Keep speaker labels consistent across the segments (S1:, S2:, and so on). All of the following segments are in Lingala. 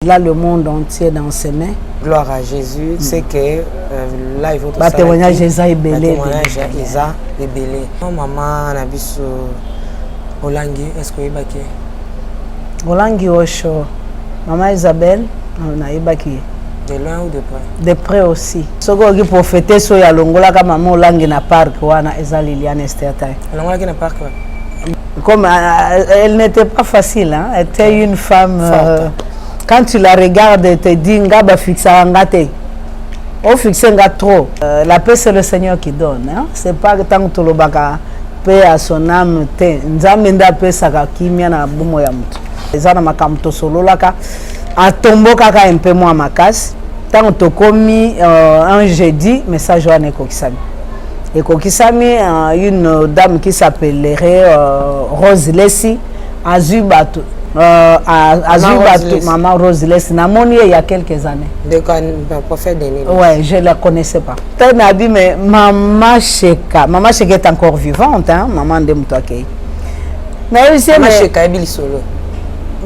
S1: Il a le monde entier dans ses mains.
S2: Gloire à Jésus, mm. c'est que euh, live
S1: ba témoignage eza ebele.
S2: Témoignage eza ebele. Maman na biso Olangi, est-ce que oyebaki?
S1: Olangi Osho, maman Isabelle, nayebaki ye.
S2: De loin ou de près?
S1: De près aussi. Soki oyoki prophétesse oyo alongolaka mama Olangi na parc wana eza Liliane Esther Tai.
S2: Alongolaki na parc wapi?
S1: Comme euh, elle n'était pas facile, hein? Elle était une femme. Euh, quand tu la regardes, elle te dit nga ba fixaka nga te. O fixe nga trop. Euh, la paix c'est le Seigneur qui donne, hein? C'est pas tant que tolobaka paix à son âme te. Nzambe nde apesaka kimia na bomoi ya moto. Eza na makambo tosololaka atombokaka un peu mwa makasi. Ntango tokomi euh, un jeudi, message wana ekokisami. Ekokisami euh, une dame qui s'appellerait euh, Rose Lesi azwi bato euh, azwi bato maman Rose Lesi namoni ye il y a quelques années.
S2: De prophète Denis.
S1: Ouais, je la connaissais pas. Tena abi mais maman Sheka, maman Sheka est encore vivante hein, maman nde moto akei.
S2: Nayebisi ye mais Sheka ayebi lisolo.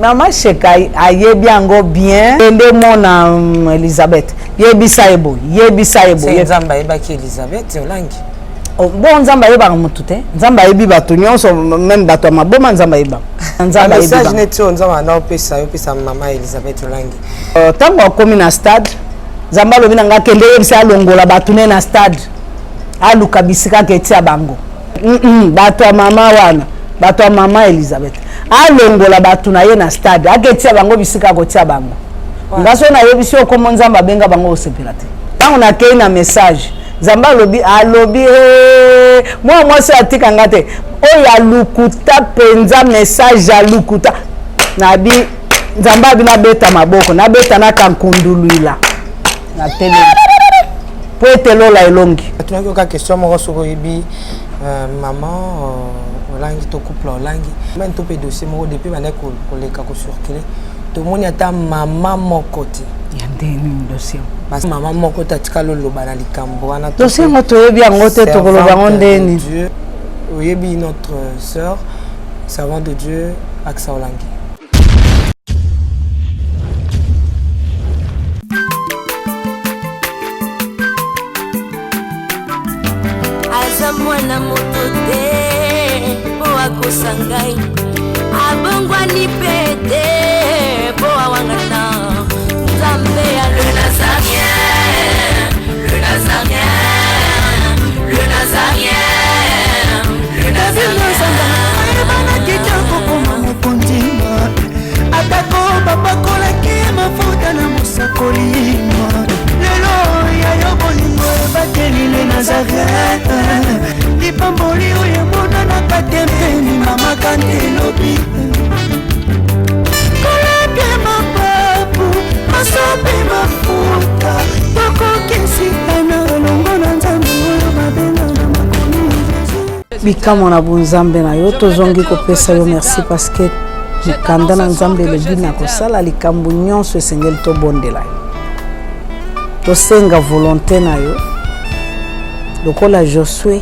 S1: Maman Sheka ayebi yango bien. Nde mona um, Elisabeth. Yebisa ye boye, yebisa ye boye.
S2: Nzambe ayebaki Elisabeth Olangi.
S1: Oh, bon Nzambe ayebaka motu te. Nzambe ayebi bato nyonso, meme bato ya maboma Nzambe ayebaka.
S2: Nzambe ayebi message neti oyo Nzambe anda opesa yo opesa mama Elisabeth Olangi.
S1: Ntango euh, akomi na stade, Nzambe alobi na nga kende yebisa alongola bato ne na stade. Aluka bisika ketia bango. Mm -mm, bato ya mama wana bato ya mama Elisabeth alongola bato na ye na stade aketia bango bisika akotia bango. Nga so nayebisi yo kombo Nzambe abenga bango osepela te. Ntango nakei na message Nzambe alobi alobi ee mwana mwasi atika nga te oyo alukuta mpenza message alukuta nabi Nzambe abi nabeta maboko nabeta na kankunduluila na telemi po ete lola elongi.
S2: Natunaki yoka question moko soki oyebi euh, maman euh, olangi to couple olangi meme to mpe dossier moko depuis bandaki koleka kocircule tomoni ata mama moko te
S1: ya ndenge nini dossier
S2: mama moko te atikali oloba na likambo wana
S1: dossier yango toyebi yango te tokoloba yango ndeni
S2: oyebi notre sœur servante de Dieu Aksa Olangi.
S3: Aza mwana moto te mpo akosa ngai abongwani mpe te mpo awangana nzambe ya le nazarien le nazarien le nazarien le nazarien
S4: ayebanaki te kokoma mokonzi atako bapakolaki mafuta na mosakoli lelo ya yo bolingo ebateli le nazareth lipamboli oyo emonanaka te mpe limamaka nde elobi kolapie mapapu masope mafuta tokokisitana elongo na nzambe oyo babenga na makomi
S1: Bikamwa na bonzambe na yo tozongi kopesa yo merci parce que mokanda na nzambe elobi na kosala likambo nyonso esengeli tobondela yo tosenga volonté na yo lokola Josue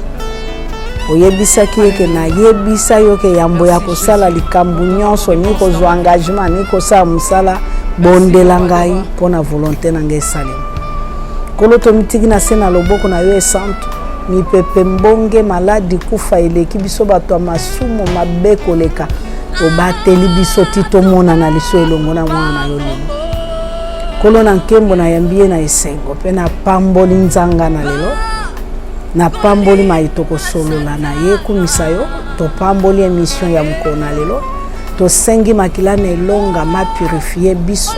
S1: oyebisaki ye ke nayebisa yo ke yambo ya kosala likambo nyonso ni kozwa engagement ni kosala mosala bondela ngai mpo na volonté na ngai esalema nkolo tomitiki na se na loboko na yo esantu mipepe mbonge maladi kufa eleki biso bato ya masumu mabe koleka obateli biso ti tomonana liso elongo na mwana na yo lelo nkolo na nkembo nayambi ye na esengo mpe napamboli nzanga na lelo napamboli mai tokosolola na ye kumisa yo topamboli emission ya mokolo na lelo tosengi makila na elonga mapurifie biso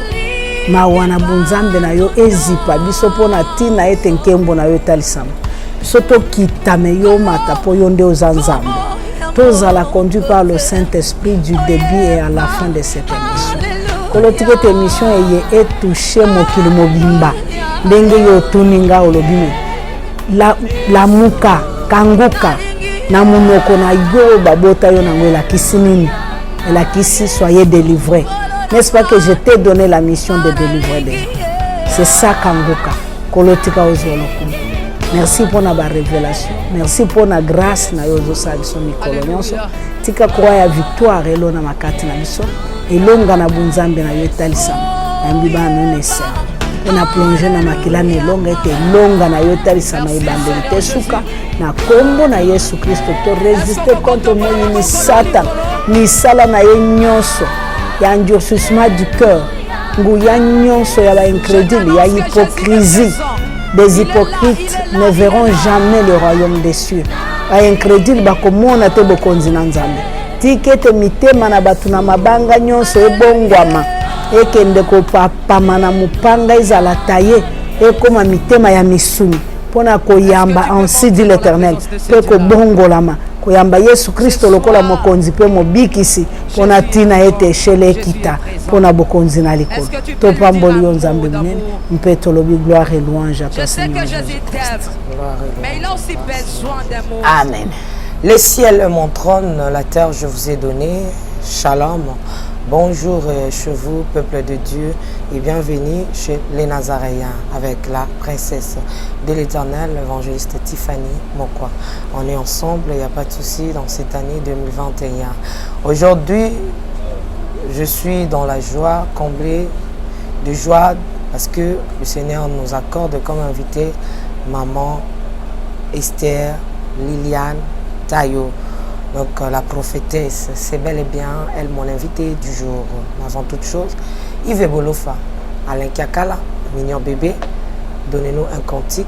S1: mawa na bonzambe na yo ezipa biso mpo na ntina ete nkembo na yo etalisama biso tokitame yo mata mpo yo nde oza nzambe tozala conduit par le saint-esprit du début et à la fin de cette émission kolo tika ete émission eye etouche mokili mobimba ndenge yo otuni nga olobi me lamuka kanguka na monoko na yo babota yo nango elakisi nini elakisi soyez délivré n'est-ce pas que je t'ai donné la mission de délivrer des gens c'est ça kanguka kolo tika ozwa lokumu merci mpo na barévélation merci mpo na grâce na yo ozosala biso mikolo nyonso tika croix ya victoire elonama kati na biso elonga na bunzambe na yo etalisama. Nayambi bana no na esengo mpe na plonge na makila na elonga ete elonga na yo etalisama ebandeli te suka na nkombo na Yesu Kristo. To resiste contre moyini Satan, misala na ye nyonso ya endurcissement du cœur, nguya nyonso ya baincrédule, ya hypocrisie. Des hypocrites ne verront jamais le royaume des cieux. Baincrédule bakomona te bokonzi na Nzambe. Tika ete mitema na bato na mabanga nyonso ebongwama, ekende kopapama na mopanga, ezala taye, ekóma mitema ya misuni mpo na koyamba ainsi dit l'Éternel, mpe kobongolama koyamba Yesu Kristo lokola mokonzi mpe mobikisi, mpo na ntina ete echelle ekita mpo na bokonzi na likolo. Topamboli yo, Nzambe monene, mpe tolobi gloire et louange à toi, Seigneur Jésus Christ. Amen.
S2: Le ciel est mon trône, la terre je vous ai donné. Shalom. Bonjour chez vous, peuple de Dieu, et bienvenue chez les Nazaréens avec la princesse de l'Éternel, l'évangéliste Tiffany Mokwa. On est ensemble, il n'y a pas de souci dans cette année 2021. Aujourd'hui, je suis dans la joie, comblée de joie, parce que le Seigneur nous accorde comme invité maman Esther Liliane Tayo. Donc la prophétesse, c'est bel et bien elle mon invité du jour. Avant toute chose, Yves Bolofa, Alain Kiakala, mignon bébé, donnez-nous un cantique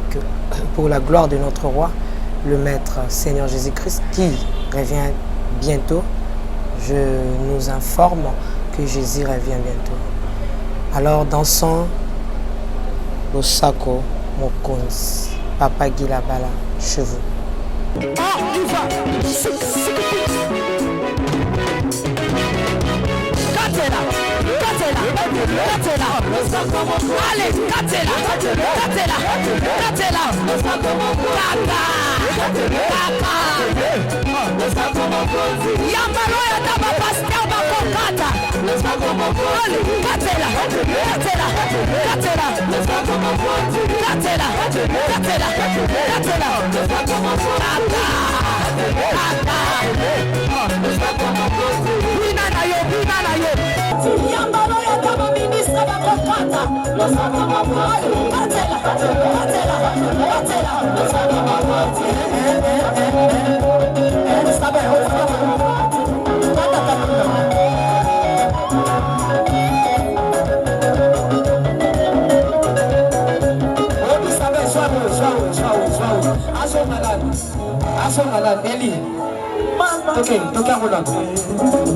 S2: pour la gloire de notre roi, le Maître Seigneur Jésus-Christ, qui revient bientôt. Je nous informe que Jésus revient bientôt. Alors dansons Losako Mokonzi, Papa Guy Labala, chez vous.
S5: Katela, katela, katela. Allez, katela, katela, katela. Kaka, kaka. Yambalo ya taba pasteur bakokata. Allez, katela, katela, katela. Katela, katela, katela. Kaka, kaka. Bina na yo, bina na yo. Yambalo ya taba ministre bakokata. Katela, katela, katela. Eli toke toke yango nano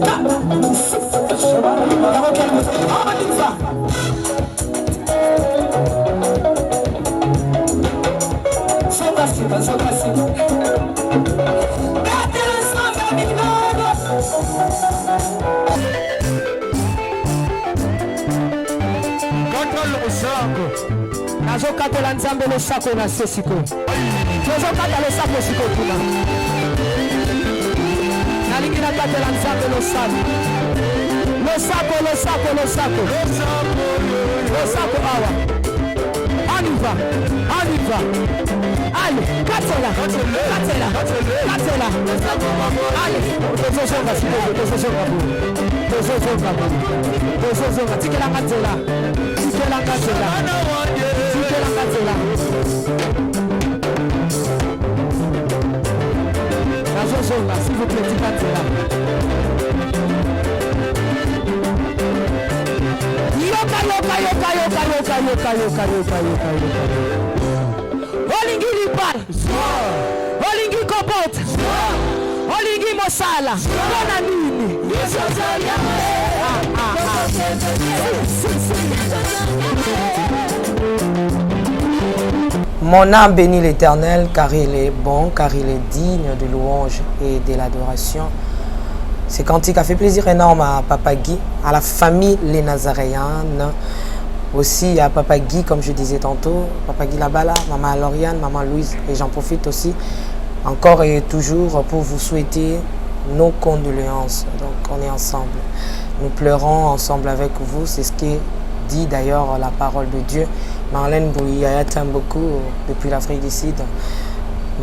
S5: yango. Songa nsima, songa nsima. Betela nzambe minene.
S6: Kata losako.
S5: Nazokatela Nzambe losako na se sikoyo. Tozokata losako sikoyo kuna. Nalingi nakatela Nzambe losako, losako, losako, losako, losako awa. On y va, on y va. Allez, katela, katela, katela. Allez, tozozonga sikoyo, tozozonga boye, tozozonga boye, tozozonga. Tikelanga nzela, tikelanga nzela, tikelanga nzela. Nazozonga, s'il vous plaît, tika nzela. Yoka, yoka, yoka, yoka, yoka, yoka, yoka, yoka, yoka, yoka. Olingi libala, olingi kobota, olingi mosala, mpona nini? Ah, ah, ah. Si, si, si.
S2: Mon âme bénit l'Éternel, car il est bon, car il est digne de louange et de l'adoration. Ce cantique a fait plaisir énorme à Papa Guy, à la famille Les Nazaréens, aussi à Papa Guy, comme je disais tantôt, Papa Guy Labala, Maman Lauriane, Maman Louise, et j'en profite aussi encore et toujours pour vous souhaiter nos condoléances. Donc on est ensemble. Nous pleurons ensemble avec vous, c'est ce qui dit d'ailleurs la parole de Dieu. Marlène Bouya t'aime beaucoup depuis l'Afrique du Sud.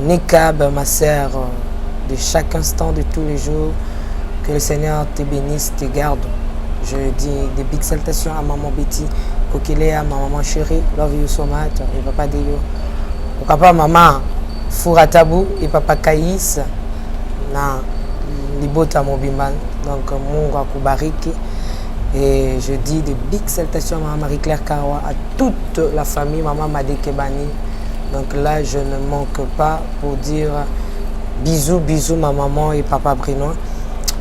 S2: Nekab, ma sœur, de chaque instant, de tous les jours, que le Seigneur te bénisse, te garde. Je dis des big salutations à maman Betty Kokelea, ma maman chérie, love you so much, et papa Deyo. Pourquoi pas maman Fouratabou et papa Kaïs na libota mobimba. Donc Mungu akubariki. Et je dis de big salutations à maman Marie-Claire Kawa, à toute la famille, maman Madekebani. Donc là, je ne manque pas pour dire bisous, bisous ma maman et papa Bruno.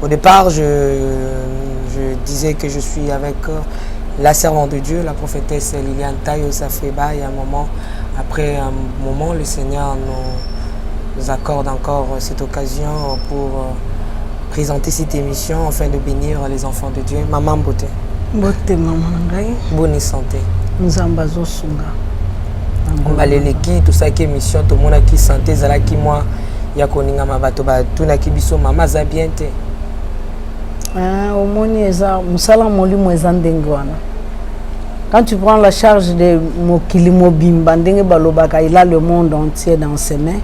S2: Au départ, je, je disais que je suis avec la servante de Dieu, la prophétesse Liliane Tayo Safeba. Et un moment, après un moment, le Seigneur nous, nous accorde encore cette occasion pour présenter cette émission afin de bénir les enfants de Dieu. Maman Beauté.
S1: Mbote mama na ngai.
S2: Bonne santé.
S1: Nzambe azosunga.
S2: Baleleki tosalaki émission, tomonaki santé ezalaki mwa ya koningama, bato batunaki biso: mama aza bien te?
S1: Ah, omoni, eza mosala molimo, eza ndenge wana. Quand tu prends la charge de mokili mobimba, ndenge balobaka, il a le monde entier dans ses mains,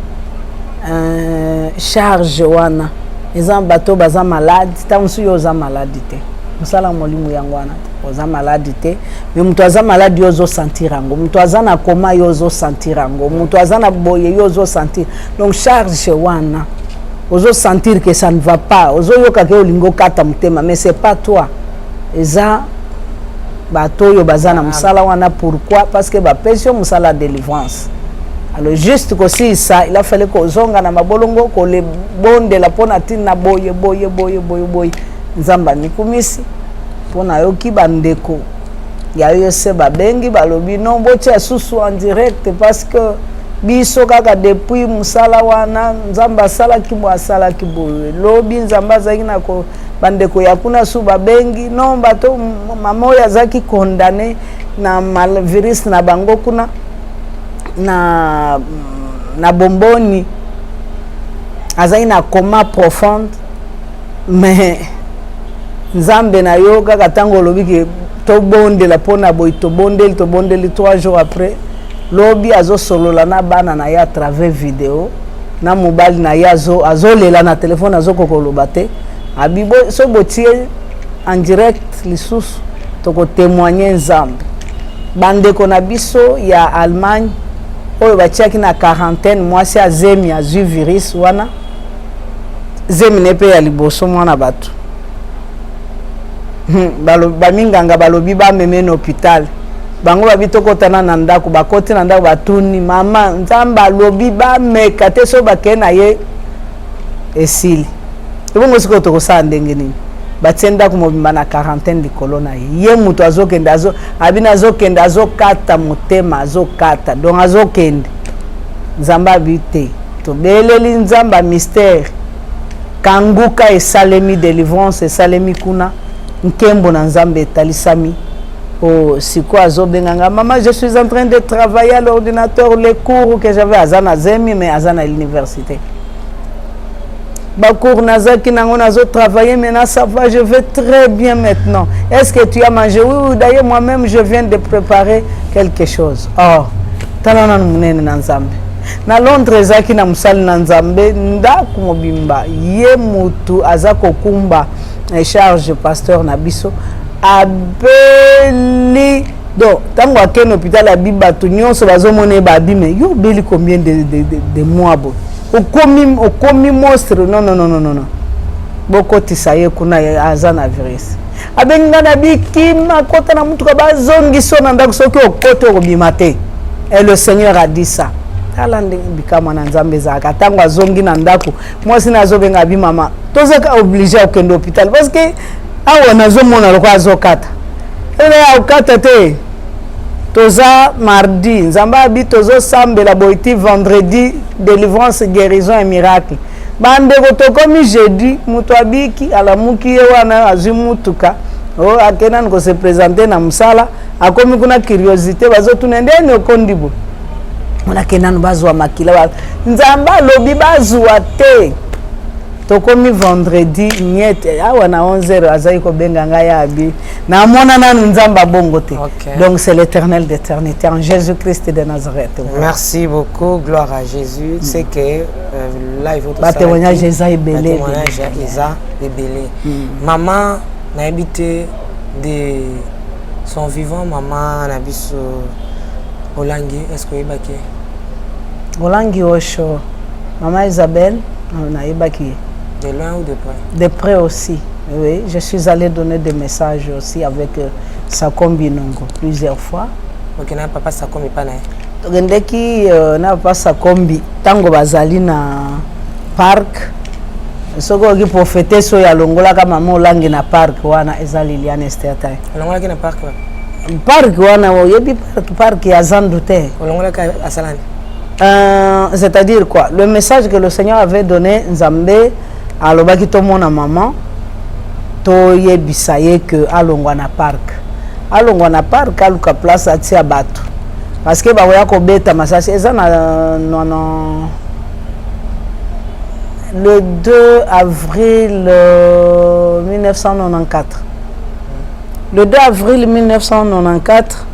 S1: charge wana eza bato baza malade. Ntango mosusu yo oza malade te, mosala molimo yango wana te. Oza malade te, mais moto aza malade, yo ozosentir yango. Moto aza na coma, yo ozosentir yango. Moto aza na boye, yo ozosentir. Donc charge wana, ozosentir que ça ne va pas, ozoyoka ke olingi okata motema, mais c'est pas toi, eza bato oyo baza na mosala wana. Pourquoi? Parce que bapesi yo mosala ya délivrance. Alors juste kosilisa, il a fallu kozonga na mabolongo, kolebondela mpo na ntina boye boye boye boye boye. Nzambe amikumisi mpo nayoki bandeko ya yo se babengi, balobi: non, botia susu en direct, parce que biso kaka depuis mosala wana, Nzambe asalaki boye, asalaki boye. Lobi Nzambe azalaki na bandeko ya kuna su babengi: non, bato, mama oyo azalaki condamné na mal virus na bango kuna na bomboni, azalaki na coma profonde, mais Nzambe na yo kaka ntango olobi ke tobondela mpona boye, tobondeli, tobondeli, 3 jours après, lobi azosolola na bana na ye à travers vidéo na mobali na ye, azolela na telefone, azokoka koloba te. Abi so botie en direct lisusu, tokotémoigne Nzambe. Bandeko na biso ya Allemagne oyo batiaki na quarantaine mwasi azemi, azwi virus wana, zemi ne mpe ya liboso, mwana bato. Baminganga balobi bameme na hôpital, bango babi tokɔtana na ndako. Bakoti na ndako, batuni mama: Nzambe alobi bameka te, so bakei na ye esili. Ebongo sikoyo tokosala ndenge nini? Batie ndako mobimba na quarantaine likolo na ye. Ye moto azokende, abini azokende, azokata motema, azokata, donc azokende. Nzambe abi te, tobeleli Nzambe ya mystère, kanguka esalemi, délivrance esalemi kuna, nkembo na Nzambe etalisami. Oh, sikoyo azobenga nga: mama, je suis en train de travailler à l'ordinateur, les cours que j'avais. Aza na zemi, mais aza na l'université. Bacours nazaki nango, nazotravailler. Maintenant ça va, je vais très bien maintenant. Est-ce que tu as mangé? Oui, d'ailleurs moi-même je viens de préparer quelque chose. Oh, tala nanu monene na Nzambe. Na Londres ezalaki na mosali na Nzambe, ndako mobimba ye mutu aza kokumba charge, pasteur na biso abeli. Donc ntango akende hôpital, abi bato nyonso bazomona ye, babi: me yo obeli combien de mois boye, okomi monstre? Non, non, non, non, non, bokotisa ye kuna, aza na virus. Abengi ngai na bikima, kota na mutuka, bazongisi yo na ndako, soki okoti okobima te. Et le Seigneur a dit ça. Tala ndenge bikamwa na Nzambe ezalaka. Ntango azongi na ndako, mwasi na azobenga, abi: mama, tozaka obligé okende hôpital, parce que awa nazomona lokola azokata. Ele akokata te. Toza mardi, Nzambe abi tozosambela boye ti vendredi, délivrance, guérison et miracle. Bandeko, tokomi jeudi, moto abiki, alamuki ye wana, azwi mutuka o ake nanu kose présenter na mosala. Akomi kuna, curiosité, bazotuna: ndeni okondi boye? Monake nanu bazwa makila, Nzambe alobi bazwa te. Tokomi vendredi niet awa na 11 heures, azali kobenga ngai, abi: namona nanu Nzambe abongo te. Donc c'est l'Éternel d'éternité en Jésus Christ de Nazareth.
S2: Merci beaucoup, gloire à Jésus. C'est que là il faut
S1: Batémoignage eza ebele.
S2: Batémoignage eza ebele. Mama, nayebi te. De son vivant, mama na biso Olangi, est-ce que oyebaki?
S1: Olangi Osho, mama Isabelle, nayebaki ye.
S2: De loin ou de près?
S1: De près aussi. Oui, je suis allé donner des messages aussi avec euh, Sakombi Nongo plusieurs fois.
S2: Ok, na papa Sakombi pa na ye.
S1: Tokendeki euh, na papa Sakombi ntango bazali na parc soki oyoki prophetesse oyo alongolaka mama Olangi na parc wana eza Liliane Esther Tai.
S2: Alongolaki na parc wana?
S1: Parc wana oyebi parc, parc ya Zandu te.
S2: Olongolaki asalani?
S1: Euh, c'est-à-dire quoi? Le message que le Seigneur avait donné, Nzambe alobaki tomona maman toyebisa ye que alongwa na parc. Alongwa na parc aluka place atia bato. Parce que bakoya kobeta masasi eza na non le 2 avril euh, 1994. Le 2 avril 1994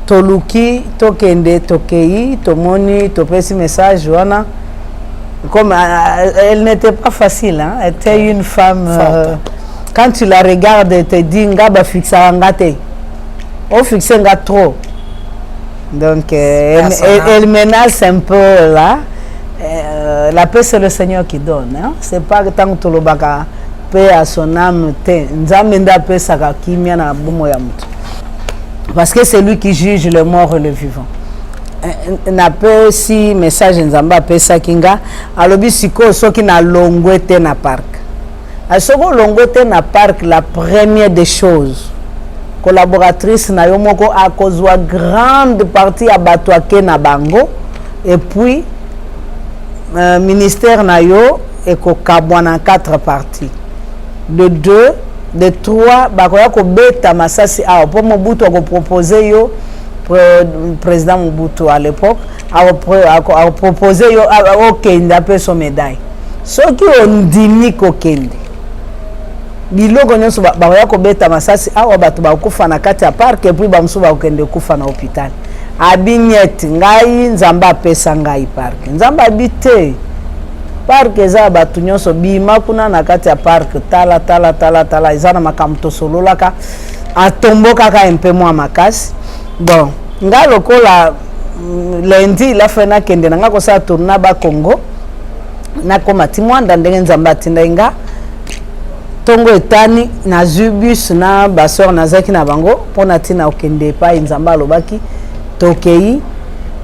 S1: toluki tokende tokei tomoni topesi message wana comme euh, elle n'était pas facile hein? Elle était une femme euh, quand tu la regardes elle te dit nga bafixaka nga te ofixe nga trop donc euh, elle, elle, elle menace un peu là euh, la paix c'est le Seigneur qui donne hein? C'est pas ntango tolobaka paix à son âme te nzambe nde apesaka kimia na bomoi ya moto parce que c'est lui qui juge le mort et le vivant. Napesi message nzambe apesaki nga alobi sikoyo soki nalongwe te na parc, soki olongwe te na parc, la première des choses, collaboratrice na yo moko akozwa grande partie ya bato ake na bango et puis euh, ministère na yo ekokabwa na quatre parties de deux de trois bakoya kobeta masasi awa mpo Mobutu akopropose yo, président Mobutu à l'époque akopropose yo okende apeso médaille. Soki ondimi kokende, biloko nyonso bakoya kobeta masasi awa, bato bakokufa na kati ya parc et puis bamosusu bakokende kufa na hôpital. Abi niet, ngai nzambe apesa ngai parc. Nzambe abi te, parc eza ya bato nyonso, bima kuna na kati ya parc, tala tala tala tala eza na makambo tosololaka. Atombokaka mpe mwa makasi. Bon, nga lokola lundi lafe nakende na nga kosala tourna bakongo, nakóma ti Mwanda ndenge nzambe atindai nga. Ntongo etani, nazwi bus na basœur nazalaki na bango mpona ntina okende epai nzambe alobaki. Tokei,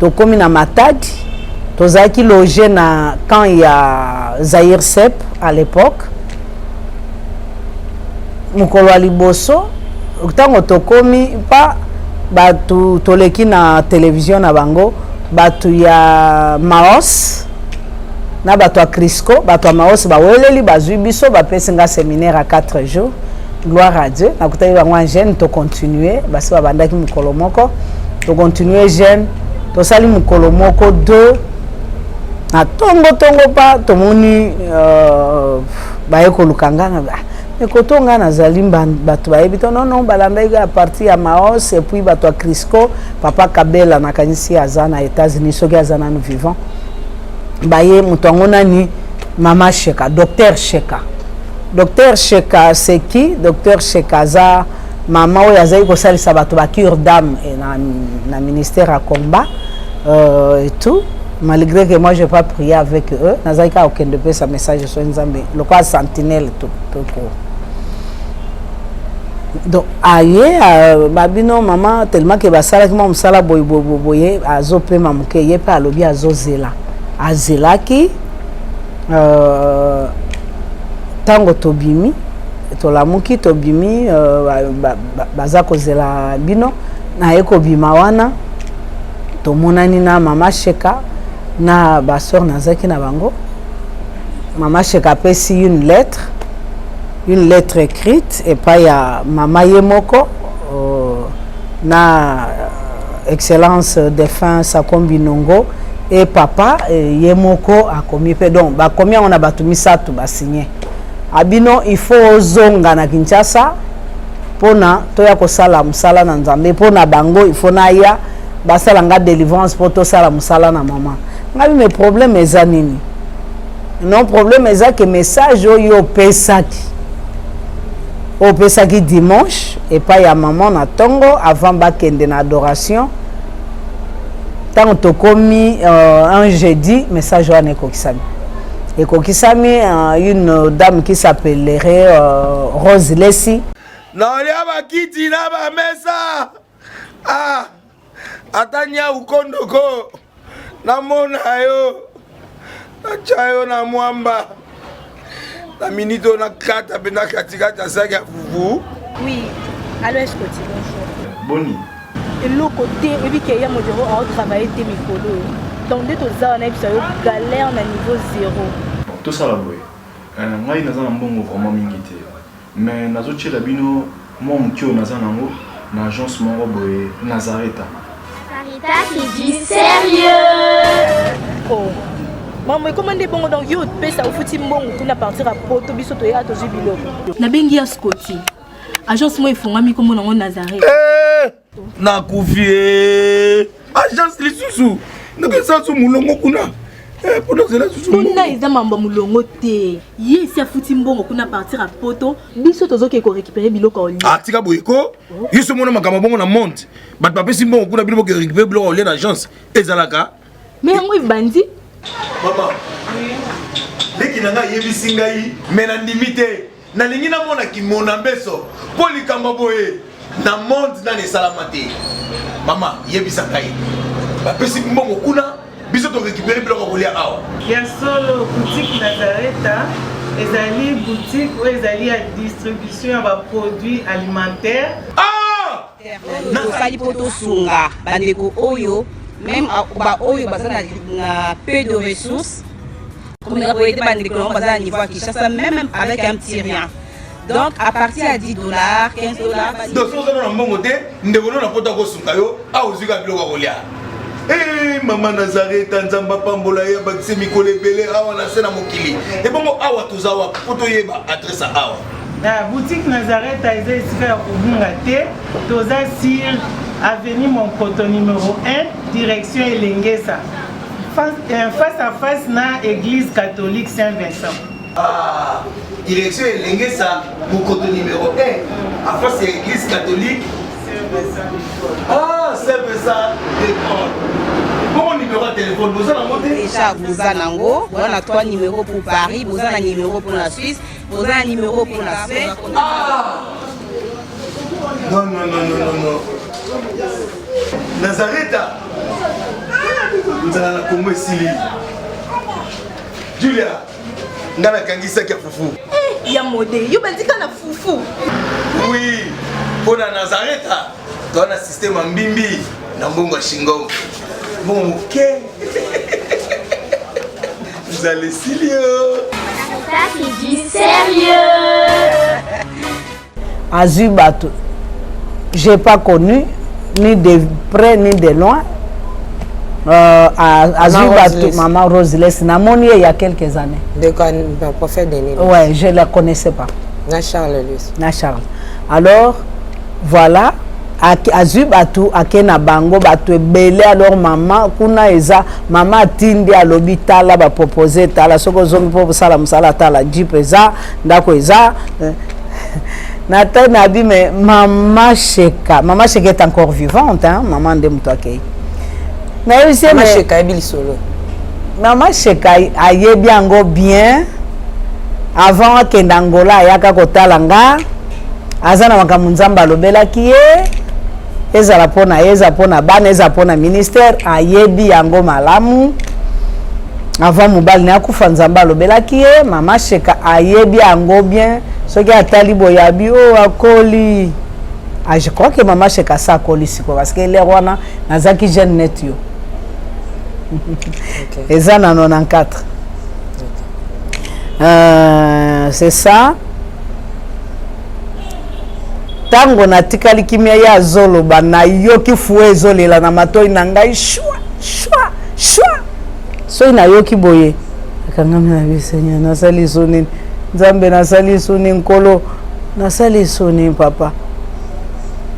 S1: tokómi na Matadi, tozalaki logé na camp ya Zaire Sep à l'époque. Mokolo ya liboso ntango tokómi pa bato toleki na télévision na bango, bato ya Maos na bato ya Crisco, bato ya Maos baweleli, bazwi biso, bapesi nga séminaire ya 4 jours. Gloire à Dieu, nakutaki bango en jeûne. Tocontinue, basi babandaki mokolo moko, tocontinue jeûne, tosali mokolo moko, deux. Na ntongo ntongo pa tomoni euh, baye koluka nga na ekoto nga nazali, bato bayebi to non non balandaki ya parti ya Maos et puis bato ya Crisco. Papa Kabela, nakanisi aza na États-Unis soki aza nanu vivant. Baye moto yango nani, mama Sheka, docteur Sheka. Docteur Sheka, c'est qui? Docteur Sheka aza mama oyo azali kosalisa bato bacure d'âme na ministère ya combat et tout. Malgré que moi je pas prié avec eux, nazali kaka kokende opesa message so nzambe lokola sentinelle. Toko donc aye babino mama tellement ke basalaki mwa mosala boye boye boye, azopema moke, ye mpe alobi azozela. Azelaki ntango tobimi, tolamuki, tobimi, baza kozela bino. Naye kobima wana, tomonani na mama Sheka na basœur nazalaki na bango. Mama Sheka apesi une lettre, une lettre écrite epai ya mama ye moko na excellence défunt Sakombi Nongo et papa ye moko akomi mpe. Donc bakomi yango na bato misato basigne. Abino il faut ozonga na Kinshasa mpona toya kosala mosala na nzambe. Mpona bango il faut naya basala nga délivrance mpo tosala mosala na mama ngai. Mais problème eza nini? Non, problème eza ke message oyo opesaki Oyo opesaki dimanche epai ya maman na tongo avant bakende na adoration. Ntango tokomi un jeudi, message wana ekokisami. Ekokisami une dame qui s'appellerait Rose Lesi.
S7: Naolia bakiti na bamesa ah, ata nyau kondoko namona yo natya yo na mwamba na minute oyo nakata mpenza katikati ya saki ya fufu.
S8: Oui, allo Escoti, bonjour.
S9: Boni?
S8: Eloko te, oyebi ke ya modero aotravaille te mikolo oyo. Donc nde toza wana yebisa yo galère na niveau zéro.
S9: Bon, tosala boye. Ngai naza na mbongo vraiment mingi te. Mais nazo tiela bino mwa moke oyo naza nango na agence moko boye Nazareta.
S10: Nazareta c'est du sérieux.
S8: Oh. Maman ekoma nde bongo donc yo opesa ofuti mbongo kuna partir ya poto biso toya tozwi biloko. Nabengi ya Scotty. Agence moko efongami kombo nango Nazareth.
S7: Eh, nakufi eh. Agence lisusu ndenge eza mulongo kuna eh, mpona ozela susu
S8: kuna eza mambo ya mulongo te ye esi afuti mbongo kuna partir ya poto biso tozokende korécupere biloko ya olia
S7: ah, tika boye ko yo so omona makambo bongo na monde bato bapesi mbongo kuna bino boke récupere biloko ya olia na agence ezalaka
S8: me yango ebandi
S7: mama leki na ngai ayebisi ngai me nandimi te Nalingi namona kimona mbeso mpo likambo boye na monde nani esalama te. Mama yebisa ngai, bapesi mbongo kuna, biso to récupérer biloko ya kolia awa.
S11: Ya solo, boutique Nazareta ezali boutique oyo ezali ya distribution ya ba produits alimentaires.
S7: Ah!
S12: Tosali mpo tosunga bandeko oyo meme baoyo baza na peu de ressources komeka koyede bandeko nango baza na niveau ya Kinshasa meme avec un petit rien. Donc à partir ya 10 $, 15 $.
S7: Donc soki oza na mbongo te, ndeko no na poto akosunga yo awa ozwi kaka biloko ya kolia. Hey, mama Nazareta, Nzambe apambola ye, abakise mikolo ebele awa na se na mokili. Ebongo awa toza wapi mpo toyeba adresse ya awa?
S11: Na boutique Nazareta eza esika ya kobunga te, toza sur avenue Monkoto numero 1 direction Elengesa face, face à face na église catholique Saint-Vincent.
S7: Ah, direction Elengesa Mokoto numéro 1 en face ya église catholique Saint-Vincent. Ah, Saint-Vincent de Paul. Bongo numéro ya téléphone boza nango te?
S12: Déjà boza nango, boza na 3 numéros pour Paris, boza na numéro pour la Suisse, boza na numéro pour la Suède.
S7: Ah! Non, non, non, non, non, non. Nazareta nzala na Kongo esili. Julia, nga nakangisaki ya fufu.
S8: Eh, ya mode, yo bandika na fufu.
S7: Oui, mpo na Nazareta toza na système ya mbimbi na mbongo ya shingom. Mbongo moke. Nzala esili yo.
S10: Ça c'est du sérieux.
S1: Azwi bato j'ai pas connu ni de près ni de loin. Azwi bato maman Rose Les namoni ye il y a quelques années.
S2: De prophète Denis.
S1: Ouais, je la connaissais pas.
S2: Na Charles Lus.
S1: Na Charles. Alors voilà, azwi bato ake na bango bato ebele. Alors mama kuna eza mama atindi alobi tala bapropose tala soki ozongi mpo kosala mosala tala jeep eza ndako eza na nabi. Mais mama Sheka, mama Sheka est encore vivante, hein? Mama nde moto akei nayebisi
S2: ye. Mama Sheka ayebi lisolo.
S1: Mama Sheka ayebi yango bien. Avant akende Angola ayaka kotala nga. Aza na makambo Nzambe alobelaki ye, ezala mpo na ye, eza mpo na bana, eza mpo na ministère. Ayebi yango malamu. Avant mobali na ye akufa, Nzambe alobelaki ye. Mama Sheka ayebi yango bien. Soki atali boye abi o oh, akoli. Ah, je crois que mama Sheka sa akoli sikoyo parce que l'heure wana nazalaki jeune net yo. Eza na 94. C'est ça. Ntango natikali kimia, ye azoloba, nayoki fue ezolela na matoi na ngai, shwa shwa shwa. Soki nayoki boye, akangami na bisenya, nasali so nini Nzambe, nasali so nini Nkolo, nasali so nini Papa?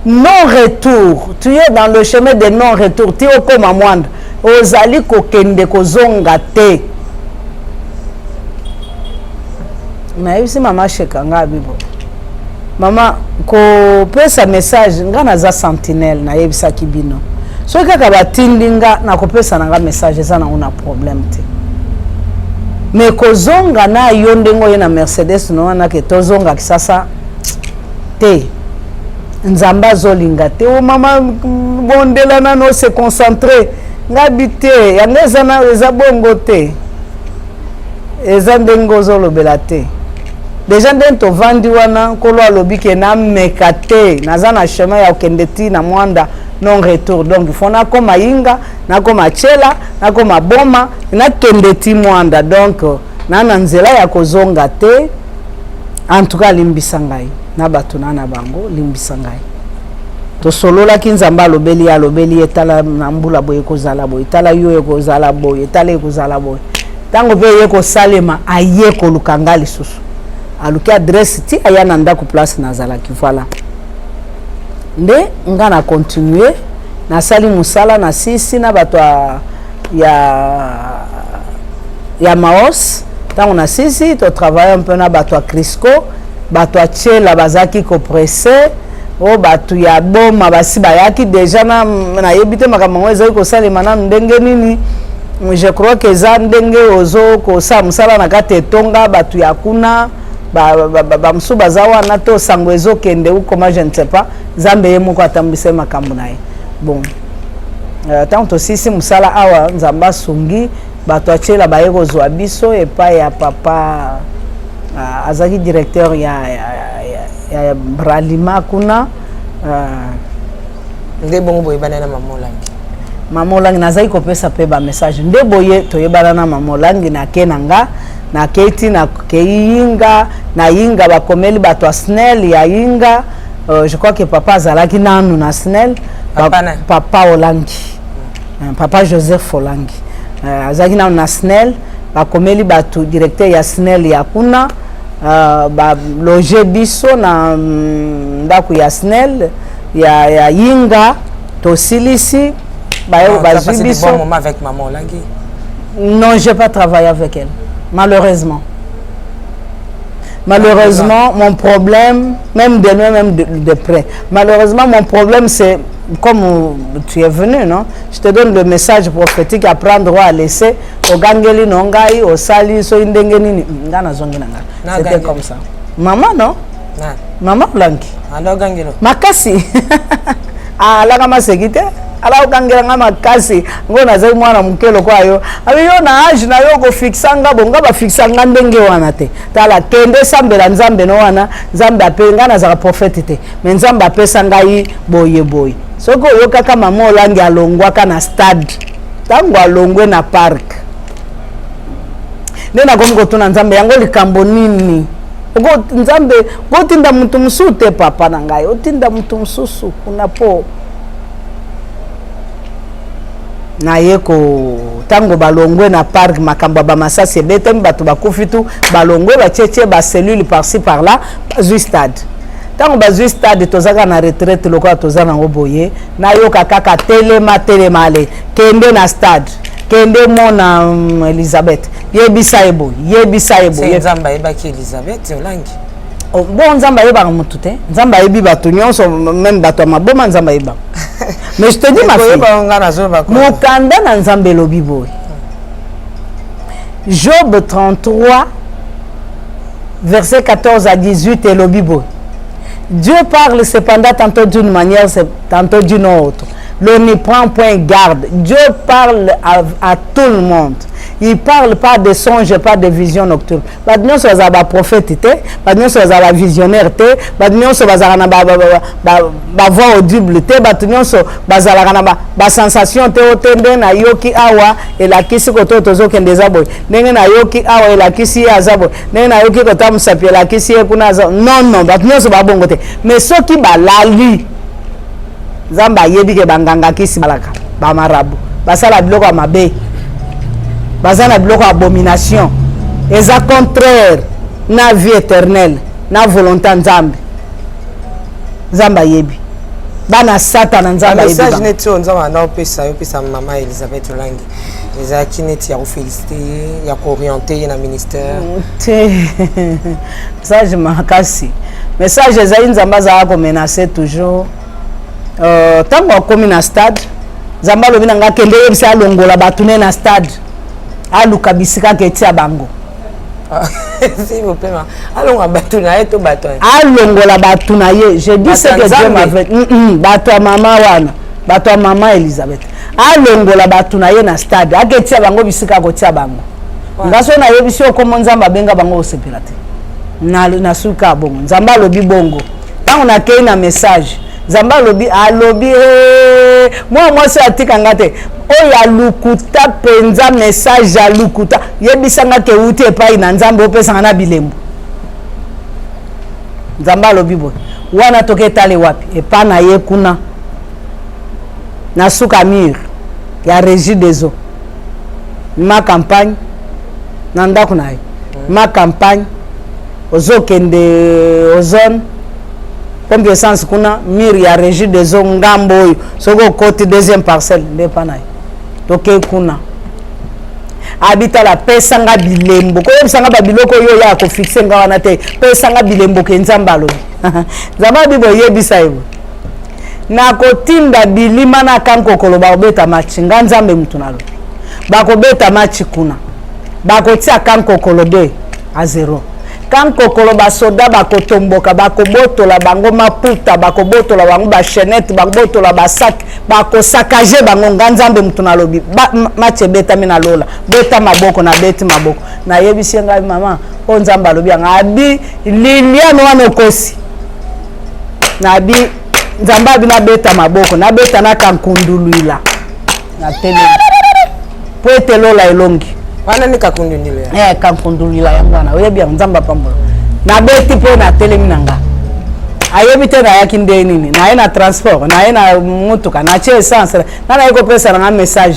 S1: Non retour, tu es dans le chemin de non retour ti okoma mwanda, ozali kokende kozonga te. Nayebisi mama Sheka nga abibo. Mama, kopesa message, nga naza sentinelle, nayebisaki bino. Soki kaka batindi nga, nakopesa na nga message, eza nango na problème te. Mais kozonga na yo ndenge oye na Mercedes no wana ke tozonga Kisasa te. Nzambe azolinga te. O mama, bondela nano, se concentrer. Nga bi te, yango eza na eza bongo te. Eza ndenge ozolobela te. Deja ndenge tovandi wana, Nkolo alobi ke nameka te, naza na chemin ya kokende ti na Mwanda non retour. Donc il faut nakoma Inga, nakoma Tshela, nakoma Boma, nakende ti Mwanda. Donc na na nzela ya kozonga te. En tout cas limbisa ngai na bato na na bango, limbisa ngai. Tosololaki, Nzambe alobeli ye, alobeli ye, tala na mbula boye ekozala boye, tala yo ekozala boye, tala ekozala boye. Ntango mpe eye kosalema, aye koluka nga lisusu, aluki adresse ti aya na ndako place nazalaki. Voilà nde nga na continue, nasali mosala na sisi na bato ya Maos. Ntango na sisi totravaille un peu na bato ya Crisco, bato ya Tshela bazalaki kopresse oyo, bato ya Boma basi bayaki deja. Na nayebi te makambo yango ezali kosalema nanu ndenge nini. Je crois que eza ndenge ozo kosala mosala na kati etonga, bato ya kuna bamosusu baza wana to sango ezokende ou comment, je ne sais pas. Nzambe ye moko atambwisa makambo na ye. Bon, ntango tosilisi mosala awa, Nzambe asungi, bato atiela baye kozwa biso epai ya papa, azalaki directeur ya Bralima kuna.
S2: Nde bongo boyebana na mama Olangi?
S1: Mama Olangi, nazali kopesa mpe bamessage nde boye toyebana na mama Olangi. Nake na nga, nakei ti nakei Yinga. Na Yinga bakomeli bato ya SNEL ya Yinga. Je crois que papa azalaki nanu na SNEL.
S2: Papa na?
S1: Papa Olangi, papa Joseph Olangi, azalaki nanu na SNEL. Bakomeli bato directeur ya SNEL ya kuna, baloge biso na ndako ya SNEL ya Yinga. Tosilisi, baye bazwi biso.
S2: Bon moment avec maman Olangi?
S1: Non, j'ai pas travaillé avec elle, malheureusement. Malheureusement, mon problème, même de loin, même de près, malheureusement, mon problème, c'est comme tu es venu, non? Je te donne le message prophétique à prendre ou à laisser. Ogangeli no ngai, osali so ndenge nini, nga nazongi na nga. C'était comme ça. Maman, non? Maman Olangi.
S2: Alors gangelo.
S1: Makasi. Alaka maseki te. Ala okangela nga makasi ngo nazali mwana moke lokola yo, abi yo na age na yo kofixa nga bo nga bafixa nga ndenge wana te. Tala, kende sambela Nzambe no wana. Nzambe ape nga, nazala prophète te, mais Nzambe apesa ngai boye boye. Soki oyokaka mama Olangi alongwaka na stade, ntango alongwe na park nde nakomi kotuna Nzambe yango likambo nini. Nzambe kotinda motu mosusu te, papa na ngai, otinda motu mosusu kuna mpo naye ko ntango balongwe na park, makambo ya bamasasi ebetami, bato bakufi tu, balongwe, batietie bacellule par-ci par-là, bazwi stade. Ntango bazwi stade, tozaka na retraite lokola toza nango boye, nayoka kaka telema, telema, ale kende na stade, kende mona Elizabeth, yebisa ye boye, yebisa ye boye.
S2: Nzambe ayebaki Elizabeth Olangi?
S1: Oh, bon, Nzambe ayebaka motu te. Nzambe ayebi bato nyonso, même bato ya maboma Nzambe ayebaka. Mais je te dis, ma fille, mokanda na Nzambe elobi boye, Job 33 verset 14 à 18, elobi boye: Dieu parle cependant tantôt d'une manière, tantôt d'une autre, l'on n'y prend point garde. Dieu parle à tout le monde. Il parle pas de songes, pas de visions nocturnes. Bato nyonso bazala baprophète te, bato nyonso bazala bavisionnaire te, bato nyonso bazalaka na bavoix audible te, bato nyonso bazalaka na basensation te. O te, ndenge nayoki awa elakisi koto tozokende eza boye, ndenge nayoki awa elakisi ye aza boye, ndenge nayoki kota mosapi elakisi ye kuna aza. Non, non, bato nyonso babongo te. Mais soki balali, Nzambe ayebi ke banganga kisi balaka, bamarabu basala biloko ya mabe, baza na biloko ya abomination, eza contraire na vie éternelle, na volonté ya Nzambe. Nzambe ayebi bana Satana, Nzambe ayebi.
S2: Message neti oyo Nzambe anda opesa yo, opesa mama Elizabeth Olangi, ezalaki neti ya kofélicité ye, ya kooriente ye na ministère?
S1: Te, message makasi. Message ezali Nzambe azalaka komenace toujours. Ntango akomi na stade, Nzambe alobi na ngai kende yebisa alongola bato ne na stade, aluka bisika ketia bango.
S2: S'il vous plaît, ma. Alongola bato na ye to bato ya
S1: Alongola bato na ye. Je dis ce que Dieu m'avait bato ya mama wana, bato ya mama Elizabeth, alongola bato na ye na stade, aketia bango bisika akotia bango. Nga so nayebisi yo kombo Nzambe abenga bango, osepela te. Na suka bongo Nzambe alobi bongo. Ntango nakei na message, Nzambe alobi, alobi mwana mwasi atika nga te, oyo alukuta mpenza. Message alukuta, yebisanga ke euti epai na Nzambe, opesanga na bilembo. Nzambe alobi boye wana, toke etale wapi epa na ye kuna na suka mur ya Régie des eaux, ma campagne, na ndako na ye, ma campagne. Ozokende ozone pompe essence kuna, mur ya Régie des eaux, ngambo oyo, soki okoti deuxième parcelle nde epa na ye. Tokei kuna, abitala, pesanga bilembo, koyebisanga babiloko oyo oya kofixe nga wana te, pesanga bilembo ke Nzambe alobi. Nzambe abi boyebisa ye boye: nakotinda bilima na kankokolo, bakobeta match. Nga Nzambe mutu nalobi, bakobeta match kuna, bakotia kankokolo 2-0. Kankokolo, basoda bakotomboka, bakobotola bango maputa, bakobotola bango bachaînettes, bakobotola basac, bakosaccager bango. Nga Nzambe mutu nalobi. Match ebetami na lola, beta maboko. Nabeti maboko, nayebisi ye ngai: mama, oyo Nzambe alobi yanga. Abi: Liliane, wana okosi. Nabi: Nzambe abi nabeta maboko, nabeta na kankundulwila, natelemi po ete lola elongi.
S2: Wana nde kakundulwila?
S1: Eh, kankundulwila yango wana, oyebi yango. Nzambe apambola. Nabeti mpo natelemi na nga, ayebi te nayaki nde nini, naye na transport, naye na mutuka, natie essence, nga naye kopesa na nga message.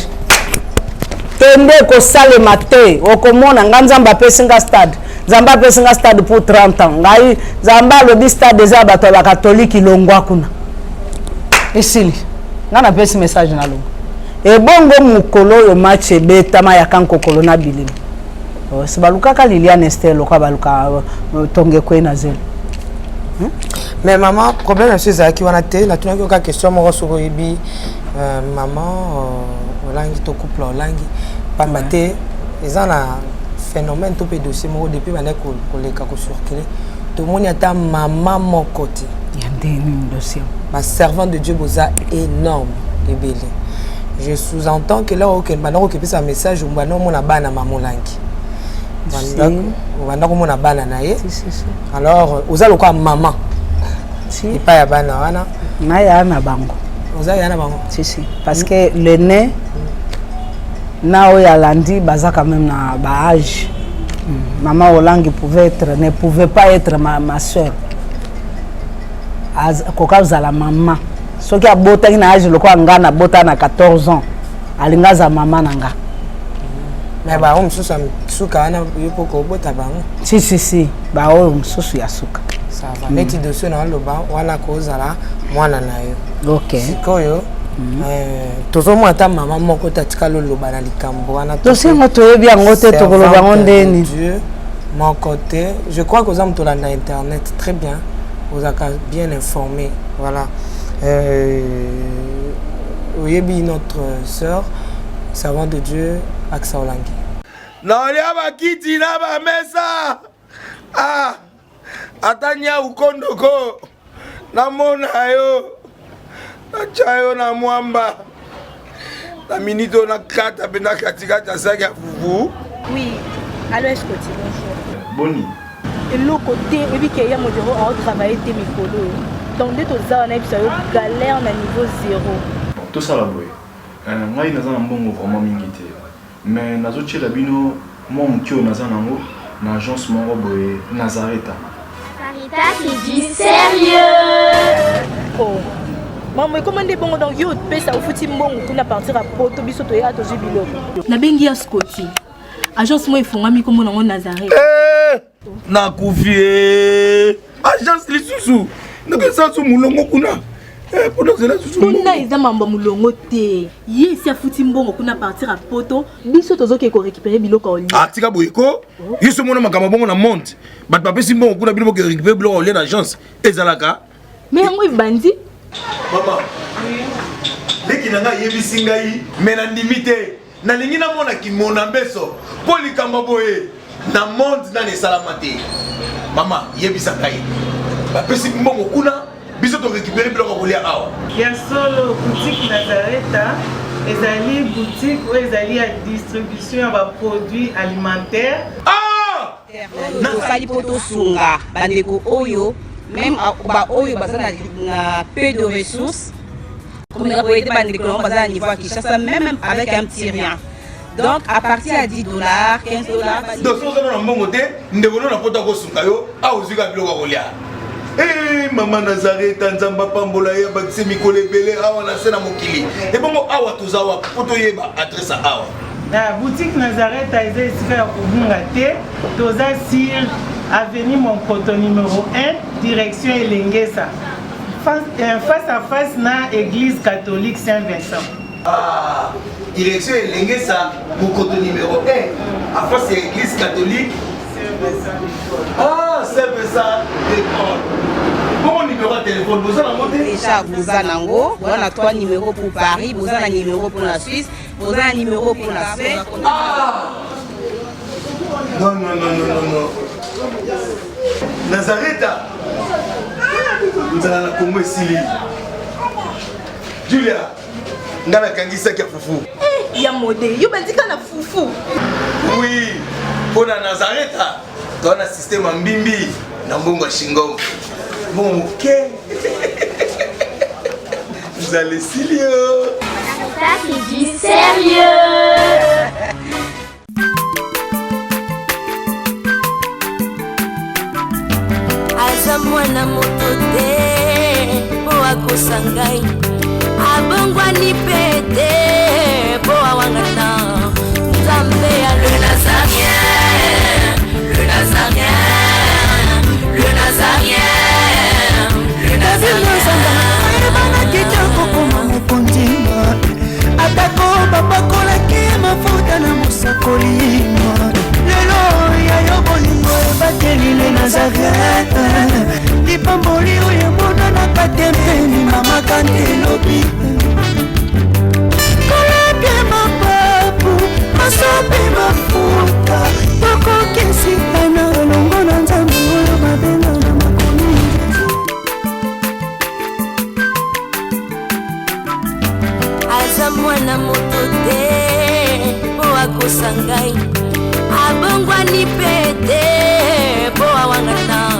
S1: Kende, kosalema te, okomona nga. Nzambe apesi nga stade, Nzambe apesi nga stade pour 30 ans. Ngai Nzambe alobi stade eza ya bato ya bakatolike, longwa kuna, esili. Nga napesi message na longo. Ebongo mokolo oyo match ebetama ya kankokolo na bilimo, si balukaka Liliane Ester lokola baluka tonge kwe na zelo.
S2: Mais mama, problème na biso ezalaki wana te. Natunaki yoka question moko, soki oyebi mama Olangi to couple Olangi, pamba te eza na phénomène to mpe dossier moko depuis bandaki koleka kocircule, tomoni ata mama moko te.
S1: Ya ndeni dossier?
S2: Baservant de Dieu boza énorme, ebele. Je sous-entends que là okende, banda kokepesa message, banda omona bana mama Olangi, obanda komona bana na ye. Alors oza lokola mama epai ya bana wana.
S1: Naya na bango.
S2: Oza ya na bango?
S1: Si, si, parce que le né na oyo alandi baza quand même na baâge. Mama Olangi pouvait être, ne pouvait pas être ma soeur. Koka ozala mama soki abotaki na âge lokola nga nabota na 14 ans, alingi aza mama na nga.
S2: Mais bango mosusu ya suka wana, yo mpo kobota bango?
S1: Si, si, si, baoyo mosusu ya suka.
S2: Ça va. Neti dossier na oloba wana, kozala mwana na yo.
S1: Ok.
S2: Sikoyo tozomona ata mama moko te atikali oloba na likambo wana.
S1: Dossier yango toyebi yango te, tokoloba yango ndeni?
S2: Dieu moko te. Je crois que oza moto olanda internet très bien, ozalaka bien informé, voilà. Oyebi notre sœur servant de Dieu Aksa Olangi?
S7: Naolia bakiti na bamesa, ah, ata nyau kondoko namona yo, natya yo na mwamba na minute oyo, nakata mpe na katikati ya saki ya fufu.
S8: Oui, allo Escoti, bonjour.
S9: Boni?
S8: Eloko te, oyebi ke ya modero aotravaille te mikolo oyo, donc nde toza wana, yebisa yo, galère na niveau zéro.
S9: Bon, tosala boye. Ngai naza na mbongo vraiment mingi te, mais nazotiela bino mwa moke oyo naza nango na agence moko boye, Nazareta.
S10: Sarita, c'est du sérieux.
S8: Oh. Mambo ekoma nde bongo, donc yo opesa, ofuti mbongo kuna partir ya poto, biso toya tozwi biloko. Nabengi ya Scoti, agence moko efungwami, kombo nango Nazareth.
S7: Eh, nakufi e, agence lisusu, ndenge esasu molongo kuna. Eh,
S8: kuna eza mambo ya molongo te ye esi afuti mbongo kuna partir ya poto biso tozokee korécupere biloko ya olia
S7: ah, tika boye ko yo so omona makambo bongo na monde bato bapesi mbongo kuna bino boke récupere biloko ya olia na agence ezalaka
S8: me yango ebandi
S7: mama leki na ngai ayebisi ngai me nandimi te nalingi namona kimona mbeso mpo likambo boye na monde nani esalama te mama yebisa ngai bapesi mbongo kuna biso torécupere biloko ya kolia awa
S11: ya solo boutique nazareta ezali boutique oyo ezali ya distribution ya baproduit alimentaire
S7: ah!
S12: Tosali mpo tosunga bandeko oyo meme baoyo baza na peu de ressources komeka koyede bandeko yango baza na niveau ya Kinshasa meme avec un petit rien donc à partir ya 10 dollars, 15 dollars.
S7: Donc soki oza na mbongo te, ndeko no na poto akosunga yo awa ozwi kaka biloko ya kolia. Hey, mama Nazareta, Nzambe apambola ye, abakisi mikolo ebele awa na se na mokili. Ebongo awa toza wapi mpo toyeba adresse ya awa?
S11: Na boutique Nazareth eza esika ya kobunga te. Toza sur avenue Monkoto numéro 1, direction Elengesa. Face, face à face na église catholique Saint-Vincent.
S7: Ah, direction Elengesa, Mokoto numéro 1, à face ya église catholique Ah, Saint-Vincent de Paul. Bongo numéro ya téléphone boza nango te?
S12: Déjà boza nango, boza na 3 numéros pour Paris, boza na numéro pour la Suisse, boza na numéro pour la Suède.
S7: Ah! Non, non, non, non, non, non. Nazareta. Nzala na Congo esili. Julia, nga nakangisaki ya fufu.
S8: Eh, ya mode, yo bandika na fufu.
S7: Oui, mpo na Nazareta, toza na système ya mbimbi na mbongo ya shingom. Mbongo moke. Nzala esili yo.
S10: Ça, c'est du sérieux.
S3: Aza mwana moto te mpo akosa ngai, abongwani mpe te mpo awangana Nzambe ya le Nazarien, le Nazarien, le Nazarien, le Nazarien.
S4: Ayebanaki te kokoma mokonzi, atako bapakolaki mafuta na mosakoli. Lelo ya yo bolingo ebateli le Nazaret, lipamboli oyo emonanaka te mpeni mama kante elobi kolapie mapapu masopi mafuta tokokisikana elongo na Nzambe oyo babenga na makomi.
S3: Aza mwana moto te mpo akosa ngai, abongwani mpe te mpo awangana.